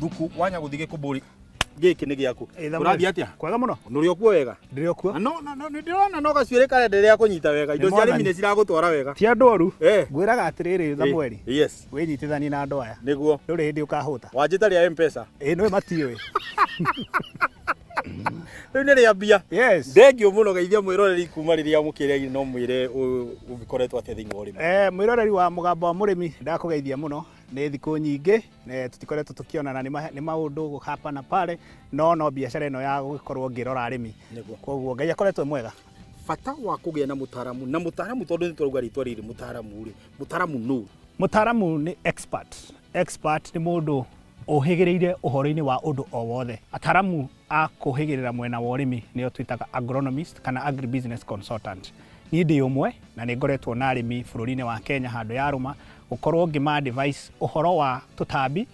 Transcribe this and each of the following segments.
Thuku wa Nyagũthi Gĩkũmbũri gĩkĩ nĩ gĩaku. Ũrathiĩ atĩa? Kwega mũno. Nũrĩ okuo wega? Ndĩrĩ okuo. No no no ndĩrona no gacuĩrĩ karenderea kũnyita wega. Indo cia arĩmi nĩ ciragũtwara wega. Ti andũ oru. Ngwĩraga atĩrĩrĩ Samueli. Yes. Wĩnyitithanie na andũ aya. Nĩguo. Ndũrĩ hĩndĩ ũkahũta. Wanjĩta rĩa M-Pesa. Ĩĩ nĩwe matiũĩ. Rĩu nĩ rĩa mbia. Yes. Thengio mũno geithia mwĩroreri kuma rĩrĩa mũkĩrĩa no mwĩre ũgĩkoretwo atĩa thĩinĩ wa ũrĩmi. Mwĩroreri wa Mũgambo wa Mũrĩmi ndakũgeithia mũno. Nĩ thikũ nyingĩ tũtikoretwo tũkĩonana nĩ maũndũ hapa na pale no biacara ĩno ya gũgĩkorwo ngĩrora arĩmi. Koguo Ngai akoretwo mwega. Bata wa kũgĩa na mũtaaramu na mũtaaramu tondũ nĩ tũrauga rĩtwa rĩrĩ mũtaaramu rĩ, mũtaaramu nũ? Mũtaaramu nĩ expert. Expert nĩ mũndũ ũhĩgĩrĩire ũhoro-inĩ wa ũndũ o wothe. Ataaramu a kũhĩgĩrĩra mwena wa ũrĩmi nĩo twĩtaga agronomist kana agribusiness consultant. Niĩ ndĩ ũmwe na nĩ ngoretwo na arĩmi bũrũri-inĩ wa Kenya handũ ya rũma gũkorwo ngĩma advice ũhoro wa tũtambi,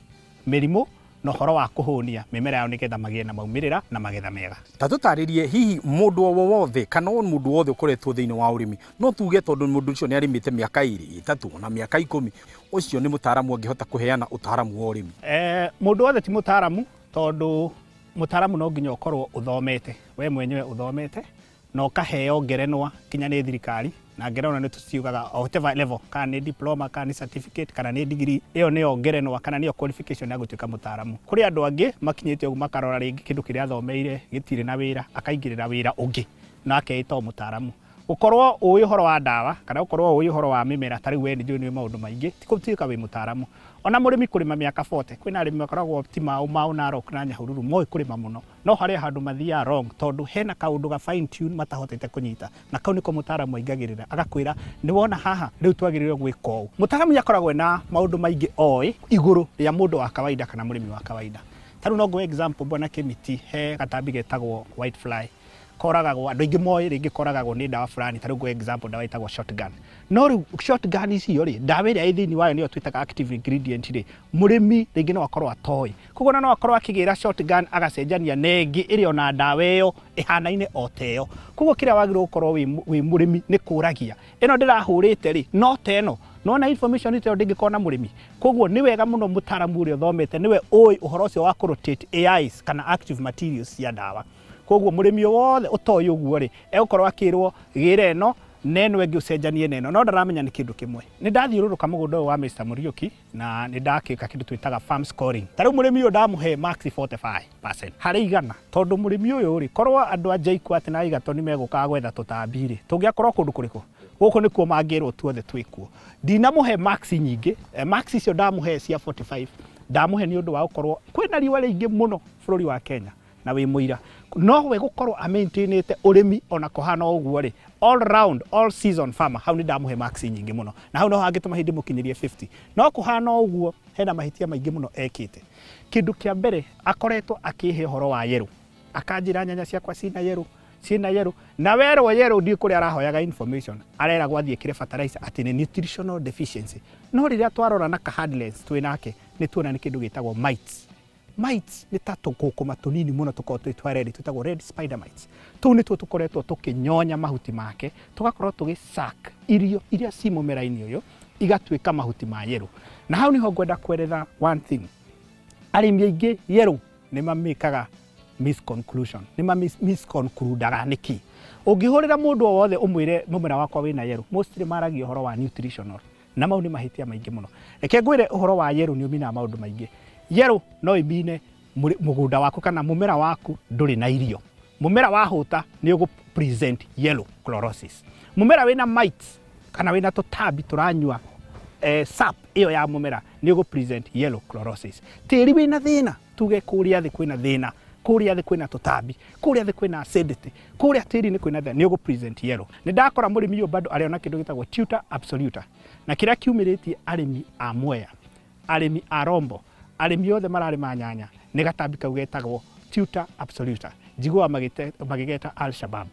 mĩrimũ na ũhoro wa kũhũnia mĩmera yao nĩgetha magĩe na maumĩrĩra na magetha mega. Ta tũtarĩrie hihi mũndũ o wothe kana o mũndũ wothe ũkoretwo thĩinĩ wa ũrĩmi no tuge tondũ mũndũ ũcio nĩ arĩmĩte mĩaka 2, 3 na mĩaka 10 ũcio nĩ mũtaaramu angĩhota kũheana ũtaaramu wa ũrĩmi? Mũndũ wothe ti mũtaaramu tondũ mũtaaramu no nginya ũkorwo ũthomete, we mwenyewe ũthomete na ũkaheo ngerenwa kinya nĩ thirikari na ngerenwa nĩ tũciugaga whatever level, kana nĩ diploma kana nĩ certificate kana nĩ degree, ĩyo nĩyo ngerenwa kana nĩyo qualification ya gũtuĩka mũtaaramu. Kũrĩ andũ angĩ makinyĩte ũguo makarora rĩngĩ kĩndũ kĩrĩa athomeire gĩtirĩ na wĩra akaingĩrĩra wĩra ũngĩ na akeĩta o mũtaaramu. Gũkorwo ũĩ ũhoro wa ndawa kana gũkorwo ũĩ ũhoro wa mĩmera ta rĩu we nĩ njũĩ nĩ maũndũ maingĩ ti gũtuĩka wĩ mũtaaramu. Ona mũrĩmi kũrĩma mĩaka 40 kwĩna arĩmi makoragwo ti Mau Mau Narok na Nyahururu moĩ kũrĩma mũno no harĩ handũ mathiaga wrong tondũ hena kaũndũ ga fine tune matahotete kũnyita na kau nĩko mũtaaramu aingagĩrĩra agakwĩra nĩ wona haha rĩu twagĩrĩirwo gwĩka ũũ. Mũtaaramu nĩakoragwo na maũndũ maingĩ oĩ igũrũ rĩa mũndũ wa kawaida kana mũrĩmi wa kawaida. Ta rĩu no ngũhe example bwana Kĩmiti, he gatambi getagwo white fly koragagwo andũ aingĩ moĩ rĩngĩ koragagwo nĩ ndawa fulani, ta rĩu ngũhe example ndawa ĩtagwo shotgun. No rĩu shotgun icio rĩ, ndawa ĩrĩa ĩ thĩinĩ wayo nĩyo twĩtaga active ingredient rĩ, mũrĩmi rĩngĩ no akorwo atoĩ, koguo no akorwo akĩgĩra shotgun agacenjania na ĩngĩ ĩrĩ ona ndawa ĩyo ĩhanaine o ta ĩyo. Koguo kĩrĩa wagĩrĩirwo gũkorwo wĩ mũrĩmi nĩ kũragia ĩno ndĩrahũrĩte rĩ no ta ĩno nona information ĩyo ndĩngĩkorwo na mũrĩmi. Koguo nĩ wega mũno mũtaaramu ũrĩa ũthomete nĩwe ũĩ ũhoro ũcio wa kũ-rotate AIs kana active materials cia ndawa. Koguo mũrĩmi wothe ũtoĩ ũguo rĩ egũkorwo akĩrwo gĩra ĩno na ĩno ĩngĩ ũcenjanie na ĩno no ndaramenya nĩ kĩndũ kĩmwe. Nĩ ndathiũrũrũka mũgũnda ũyũ wa Mr. Muriuki na nĩ ndakĩka kĩndũ twĩtaga farm scoring. Ta rĩu mũrĩmi ũyũ ndamũhe max 45% harĩ igana tondũ mũrĩmi ũyũ rĩ korwo andũ a JKUAT na Egerton nĩ megũkaga gwetha tũtambi rĩ tũngĩakorwo kũndũ kũrĩkũ gũkũ nĩkuo mangĩrwo tuothe twĩkuo. Ndinamũhe max nyingĩ, max icio ndamũhe cia 45 ndamũhe nĩ ũndũ wa gũkorwo kwĩna riũa rĩingĩ mũno bũrũri wa Kenya na wĩ mũira no we gũkorwo amaintainĩte ũrĩmi ona kũhana ũguo rĩ all round all season farmer hau nĩ ndamũhe max nyingĩ mũno na hau no hangĩtũma hĩndĩ mũkinyĩrie 50 no kũhana ũguo hena mahĩtia maingĩ mũno ekĩte. Kĩndũ kĩa mbere akoretwo akĩhe ũhoro wa yellow akanjĩra nyanya ciakwa ciĩna yellow ciĩna yellow na werwo yellow ndiũ kũrĩa arahoyaga information areragwo athiĩ ekĩre fertilizer atĩ nĩ nutritional deficiency no rĩrĩa twarora na ka hard lens twĩ nake nĩ tuona nĩ kĩndũ gĩtagwo mites. Mites nĩ ta tũkũkũma tũnini mũno tũkoragwo twĩ twa red twĩtagwo red spider mites. Tũu nĩtuo tũkoretwo tũkĩnyonya mahuti make tũgakorwo tũgĩ-suck irio iria ci mũmera-inĩ ũyũ igatuĩka mahuti ma yellow. Na hau nĩho ngwenda kweretha one thing, arĩmi aingĩ yellow nĩ mamĩkaga misconclusion nĩ ma misconcludaga nĩkĩ. Ũngĩhũrĩra mũndũ o wothe ũmwĩre mũmera wakwa wĩna yellow mostly maragia ũhoro wa nutritional na mau nĩ mahĩtia maingĩ mũno. Reke ngwĩre ũhoro wa yellow nĩ ũminaga maũndũ maingĩ. Yellow no ĩmine mũgũnda waku kana mũmera waku ndũrĩ na irio. Mũmera wahũta nĩ ũgũ present yellow chlorosis. Mũmera wĩna mites kana wĩna tũtambi tũranyua sap ĩyo ya mũmera nĩ ũgũ present yellow chlorosis. Tĩri wĩna thĩna tuge kũrĩa thĩ kwĩna thĩna, kũrĩa thĩ kwĩna tũtambi, kũrĩa thĩ kwĩna acidity, kũrĩa tĩri-inĩ kwĩna thĩna nĩ ũgũ present yellow. Nĩ ndakora mũrĩmi ũyũ bado arĩona kĩndũ gĩtagwo tuta absoluta na kĩrĩa kiumĩrĩtie arĩmi a Mwea, arĩmi a Rombo, arĩmi othe mararĩma nyanya nĩ gatambi kau getagwo tuta absoluta. Njiguaga magĩgeta Al Shabab.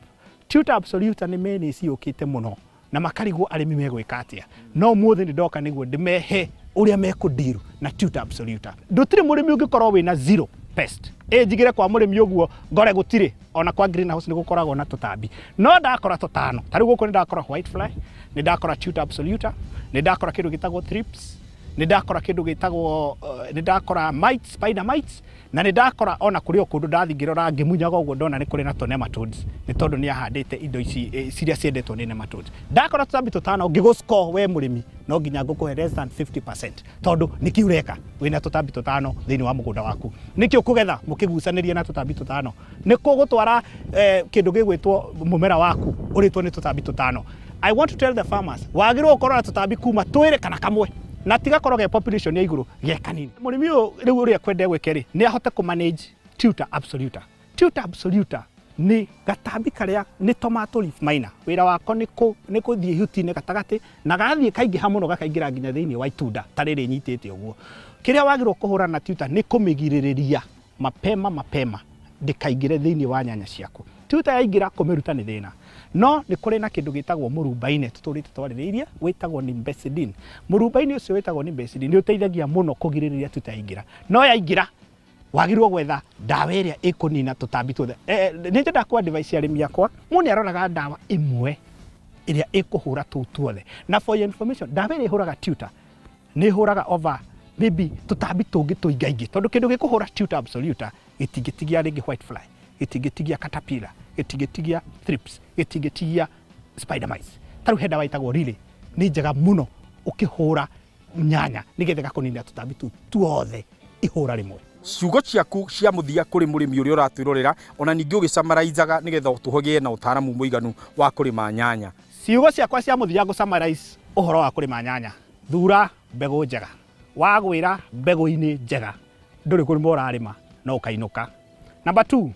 Tuta absoluta nĩ menace yũkĩte mũno na makarigwo arĩmi megwĩka atĩa. No ũmũthĩ nĩ ndoka nĩguo ndĩmehe ũrĩa mekũdeal na tuta absoluta. Ndũtirĩ mũrĩmi ũngĩkorwo wĩna zero pest. Ĩ njigĩre kwa mũrĩmi ũguo ngore gũtirĩ ona kwa greenhouse nĩ gũkoragwo na tũtambi. No ndakora tũtano. Ta rĩu gũkũ nĩ ndakora white fly, nĩ ndakora tuta absoluta, nĩ ndakora kĩndũ gĩtagwo thrips, Nĩ ndakora kĩndũ gĩtagwo nĩ ndakora mites, spider mites, na nĩ ndakora ona kũrĩ o kũndũ ndathiĩ ngĩrora ngĩmunyaga ũguo ndona nĩ kũrĩ na tũ nematodes, nĩ tondũ nĩ ahandĩte indo ici ciria ciendetwo nĩ nematodes. Ndakora tũtambi tũtano ngĩgũ-score we mũrĩmi no nginya ngũkũhe less than 50%, tondũ nĩkĩ ũreka wĩna tũtambi tũtano thĩinĩ wa mũgũnda waku? Nĩkĩ ũkũgetha mũkĩgucanĩria na tũtambi tũtano? Nĩ kũgũtwara kĩndũ gĩgwĩtwo mũmera waku ũrĩtwo nĩ tũtambi tũtano. I want to tell the farmers, wagĩrĩirwo gũkorwo na tũtambi kuma twĩrĩ kana kamwe, na tigakorwo ge population ya igũrũ, ge kanini. Mũrĩmi ũyũ rĩu ũrĩa kwenda gwĩka rĩ, nĩ ahote kũ manage Tuta absoluta. Tuta absoluta nĩ gatambi karĩa nĩ tomato leaf miner. Wĩra wako nĩ kũthiĩ ihuti-inĩ gatagatĩ na gathiĩ kaingĩha mũno gakaingĩra nginya thĩinĩ wa itunda ta rĩrĩ nyitĩte ũguo. Kĩrĩa wagĩrĩirwo kũhũrana na tuta nĩ kũmĩgirĩrĩria mapema mapema ndĩkaingĩre thĩinĩ wa nyanya ciaku. Tuta yaingĩra kũmĩruta nĩ thĩna. No nĩ kũrĩ na kĩndũ gĩtagwo mũrumbaine tũtũrĩte twarĩrĩirie wĩtagwo Nimbecidine. Mũrumbaine ũcio wĩtagwo Nimbecidine nĩ ũteithagia mũno kũgirĩrĩria tuta yaingĩra. No yaingĩra wagĩrĩirwo gwetha ndawa ĩrĩa ĩkũnina tũtambi tuothe. Nĩ nyendaga kũ advise arĩmi akwa, mũndũ nĩ aroraga ndawa ĩmwe ĩrĩa ĩkũhũra tũu tuothe. Na for your information, ndawa ĩrĩa ĩhũraga tuta nĩ ĩhũraga over maybe tũtambi tũngĩ tũingaingĩ, tondũ kĩndũ gĩkũhũra tuta absoluta gĩtingĩtigia rĩngĩ white fly, gĩtingĩtigia caterpillar, gĩtingĩtigia thrips, gĩtingĩtigia spider mites. Ta rĩu he ndawa ĩtagwo Riley, nĩ njega mũno ũkĩhũra nyanya nĩgetha ĩgakũninĩra tũtambi tũu tuothe ihũra rĩmwe. Ciugo ciaku cia mũthia kũrĩ mũrĩmi ũrĩa ũratwĩrorera, ona ningĩ ũgĩcamaraizaga nĩgetha tũgĩe na ũtaaramu mũiganu wa kũrĩma nyanya. Ciugo ciakwa cia mũthia ngũ-summarize ũhoro wa kũrĩma nyanya. Thura mbegũ njega. Wagwĩra mbegũ-inĩ njega, ndũrĩ kũrĩma ũrarĩma no ũkainũka. Number 2,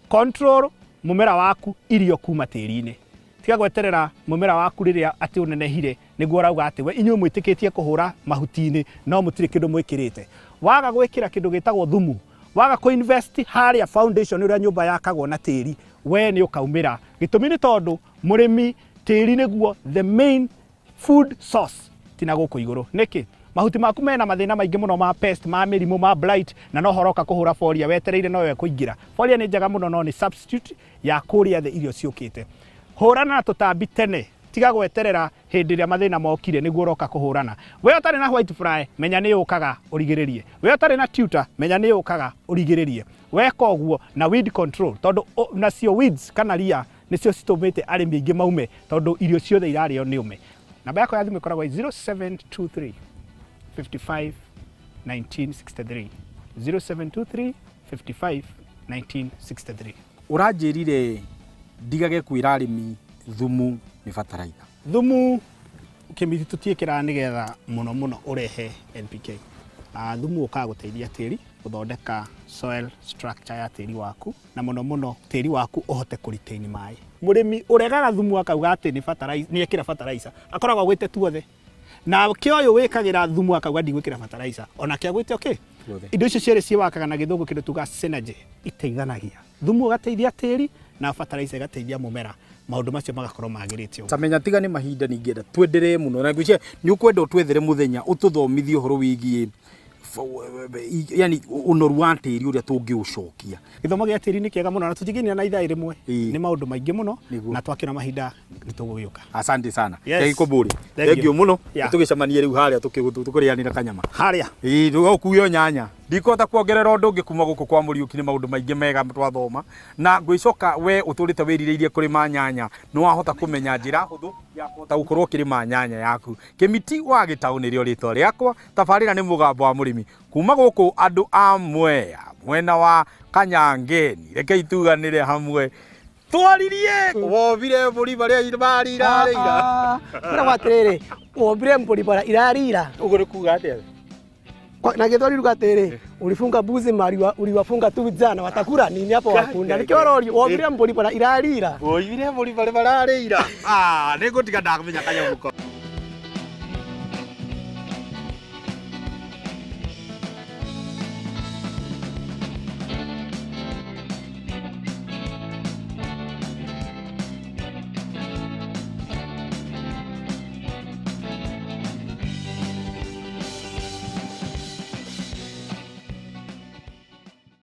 control mũmera waku irio kuma tĩri-inĩ. Tiga gweterera mũmera waku rĩrĩa atĩ ũnenehire nĩguo ũrauga atĩ we inyuĩ mwĩtĩkĩtie kũhũra mahuti-inĩ no mũtirĩ kĩndũ mwĩkĩrĩte. Waga gwĩkĩra kĩndũ gĩtagwo thumu, waga kũ invest harĩa foundation ũrĩa nyũmba yakagwo na tĩri, we nĩ ũkaumĩra. Gĩtũmi nĩ tondũ mũrĩmi tĩri nĩguo the main food source tina gũkũ igũrũ. Nĩkĩ? Mahuti maku mena mathĩna maingĩ mũno ma pest, ma mĩrimũ, ma blight, na no horoka kũhũra folia wetereire no kũingĩra. Folia nĩ njega mũno no nĩ substitute ya kũrĩa thĩ irio ciũkĩte. Hũrana na tũtambi tene, tiga gweterera hĩndĩ ĩrĩa mathĩna mokire nĩguo ũroka kũhũrana. We ũtarĩ na white fly, menya nĩ yũkaga ũrigĩrĩrie. We ũtarĩ na tuta, menya nĩ yũkaga ũrigĩrĩrie. Weka ũguo na weed control, tondũ nacio weeds kana ria nĩcio citũmĩte arĩmi aingĩ maume, tondũ irio ciothe irarĩo nĩ ũme. Namba yakwa ya thimũ ĩkoragwo 0723 55 1963, 0723 55 1963. Ũranjĩrire ndigage kwĩra arĩmi thumu nĩ bataraitha. Thumu kĩmiri tũtiĩkĩraga nĩgetha mũno mũno ũrehe NPK. Thumu ũkaga gũteithia tĩri gũthondeka soil structure ya tĩri waku, na mũno mũno tĩri waku ũhote kũ retain maĩ. Mũrĩmi ũregaga thumu akauga atĩ nĩ fertilizer, nĩ ekĩra fertilizer, akoragwo agwĩte tuothe. Na kĩ ũyũ wĩkagĩra thumu akauga ndigwĩkĩra fertilizer, onake agwĩte okay. Indo icio cierĩ ciwakaga na gĩthũngũ kĩndũ tuga synergy, iteithanagia. Thumu ũgateithia tĩri na fertilizer ĩgateithia mũmera, maũndũ macio magakorwo magĩrĩte ũguo. Tamenya tiga nĩ mahinda ningĩenda twenderee mũno, na ngwĩciria nĩ ũkwenda ũtwethere mũthenya ũtũthomithie ũhoro wĩgiĩ yani ũnoru wa tĩri ũrĩa tũngĩũcokia. Gĩthomo gĩa tĩri nĩ kĩega mũno na tũtingĩnina na ithaa rĩmwe, nĩ maũndũ maingĩ mũno na twakĩona mahinda nĩ tũgũgĩũka. Asante sana. Thank you Mbũri. Thank you mũno. Tũgĩcemanie rĩu harĩa tũkĩrĩanĩra kanyama. Harĩa. Ĩĩ tũgũkuo nyanya. Ndikũhota kuongerera ũndũ ũngĩ kuma gũkũ kwa Mũriũki, nĩ maũndũ maingĩ mega twathoma, na ngwĩcoka we ũtũrĩte wĩrirĩirie kũrĩma nyanya nĩ wahota kũmenya njĩra hũthũ ya kũhota gũkorwo ũkĩrĩma nyanya yaku. Kĩmiti wa Gĩtaũ nĩrĩo rĩtwa rĩakwa, tabarĩra nĩ mũgambo wa mũrĩmi kuma gũkũ andũ a Mwea mwena wa Kanyangeni. Reke ituganĩre hamwe twaririe wobire mbũri barĩa marirarĩira. Kwĩragwo atĩrĩrĩ, wombire mbũri bara irarira. Ũguo nĩ kuga atĩa? Na gĩthweri ruga atĩrĩrĩ, ulifunga mbuzi mari uliwafunga tu jana watakula nini hapo wakunda. Nĩkĩo ũrorio wombire mbũri bara irarira. Wombire mbũri bara bararĩira. Nĩ ngũtiga ndakũmenya kanyamũ.